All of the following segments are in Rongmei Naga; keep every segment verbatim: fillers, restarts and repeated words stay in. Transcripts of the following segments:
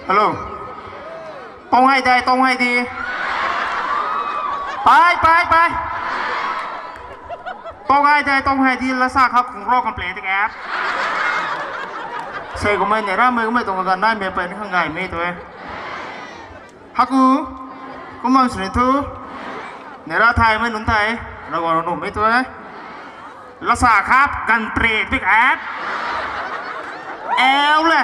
Hello. Tong hei dei, tong hei di. Pai, pai, pai. Tong hei dei, tong hei di, lasa kha khung ro complete ke. Sei kumei ne ramei kumei tuang kaganv naimei pei ni khang gaymei tu e. Haku, kumang sini thu, nera thaymei nunc thei, Ravguangc rui nuhmei tu e. Lasa khap, ganv pre bik at. Eu le.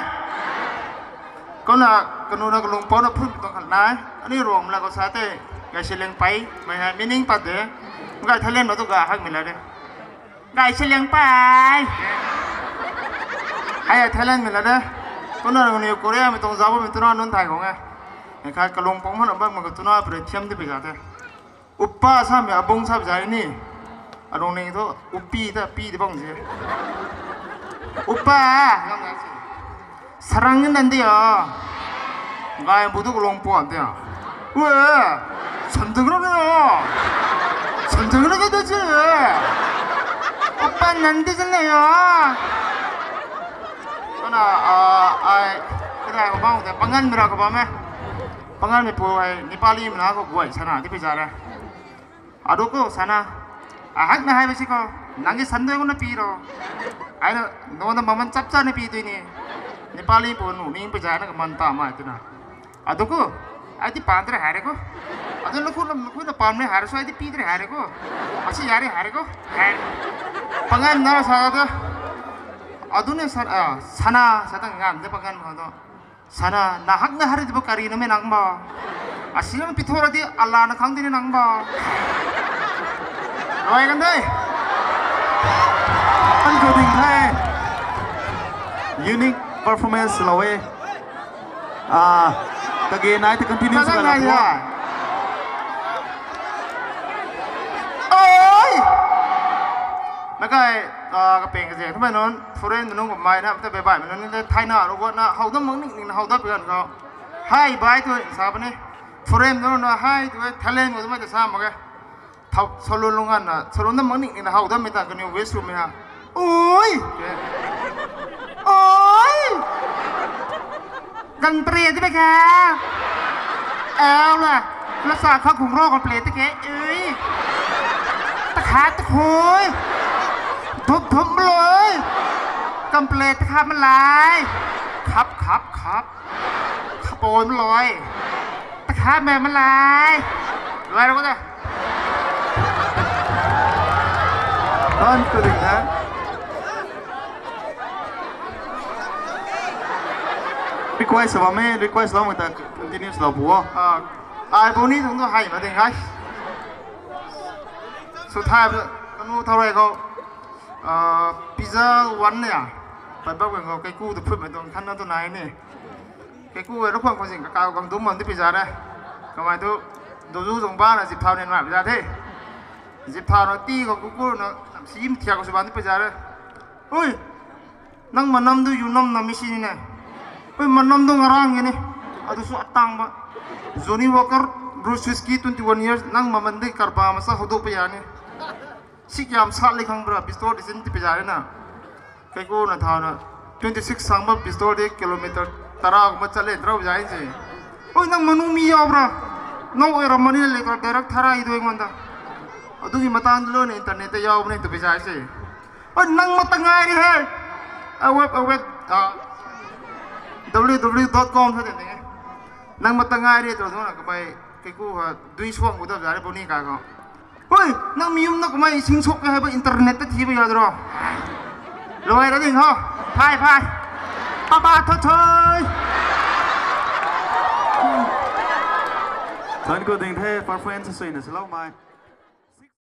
Kumna, kanuna kalung pou na phun tuang khat nai. Ani Ruangmei la khou sa tei, gay siliang pei, mei hei meaning pat de. Gay Thailand ma tu ga hakmei la de. Gay siliang pei. Ai, Thailand mei la de. Kumna New Korea mei tuang zauc bammei tuna nunc thay khang e. Hei khat kalung pou mana bam mak ka tuna pre thiam di pei za the. Upa samei abung sap zai ni. Arung ning thu, upi ta pi di bang zi. Upa, ngam na si. Sarang ni nan di a. Gay bu tu kalung puan di a. Ue, samdang ru ni a. Samdang ru ni tu zi. Upa nan di zi ni a. Kana, ah, ai, kidai ko bang de, pangan mei ra ko bam e. Pangan mei pu hei, Nepali mei na khou guay sana di pei za re. Adu khou sana. Ahakna hei ba si khou, nang ki san dui khou na pi ro. Ai na, nona maman chap cha na pi dui ni. Nepali pu nu ning pei za na kaman ta mai twna. Adu khou, ai ti pan tre hai re khou. Adu na khou na, na khou na pan mei hai re, so ai ti pi tre hai re khou. Asi ya re hai re khou. Hai. Pangan na sa ta. Adu ni sa, ah, sana, sa ta ngam de pangan khou tu. Sana, na hakna hari di bo kari na mei nang bo. Asi na pi thora di, ala na khang di ni nang bo. Rui kan de. An khou ding the. Unique performance lou e. Ah, kage nai te continue sa la ya. Oi! Na kai, ah, kapeng kaze, twmei nunc, foreign mei nunc kummei na, ta beibaihmei nunc ni, Thai na, Ravguangc na, how dam mak ning ning na, how dam pi ganv khou. Hai bai tu, sa puni. Foreign mei nunc na, hai tu, Thailand khou twmei ta sa mak e. Thau, salon lung ganv na, salon dam mak ning ning na, how dammei ta, kaniw waste swmei ha. Oi! Oi! Ganv pre di bek ha. Au la. Lasa kha khung ro ganv pre di ke. Ui. Ta kha ta khui. Dhup dhup maloi. Ganv pre ta kha malai. Khap, khap, khap. Khapoi maloi. Ta kha mei malai. Lai ro ko ta. Tan ko ding ha. Request sa bam e, request lou mak ta continue lou pu o. Ah, ai puni tuang tu hai ma ding hai. Sw thay ba, kanu thau rei khou. Ah, pizza one ni a. Pat bak bang khou, kaiku tu phut mei tuang khan na tu nai ni. Kaiku e, rukhwang khou zing kakau gang dum bam di pizza re. Kamei tu, dozu zung ba na zip thau nen ma pizza the. Zip thau na ti khou kuku na, sim thiak khou sw bam di pizza re. Ui, nang manam du yu nam nam mi si ni ne. Ui, manam du ngarang e ni. Adu sw atang ba. Johnny Walker, Bruce Whisky, twenty one years, nang maman di karba masa hodo pia ni. Sikyam sat le khang bra, pistol di sin ti pizza re na. Kaiku na thau na, twenty six sang ba pistol di kilometer tara kumna chat le, drau zai si. Ui, nang manu mi yau bra. Nang ui ramani le ka direct thara i dui ngon ta. Adu ki matang lo ni internet te yau ni tu pizza si. Ui, nang mata ngai ri he. Aweb, aweb, ah, W W W dot com sa de ni. Nang mata ngai ri tu na kamei kaiku ha, dui suang ku ta zai re puni ka ko. Ui, nang mi yum na kumei sing suk ka hai ba internet ta thi ba ya dro. Loi ra ding ho. Phai, phai. Pa pa tho thoi. Tan ko ding the, performance sui na slow mai.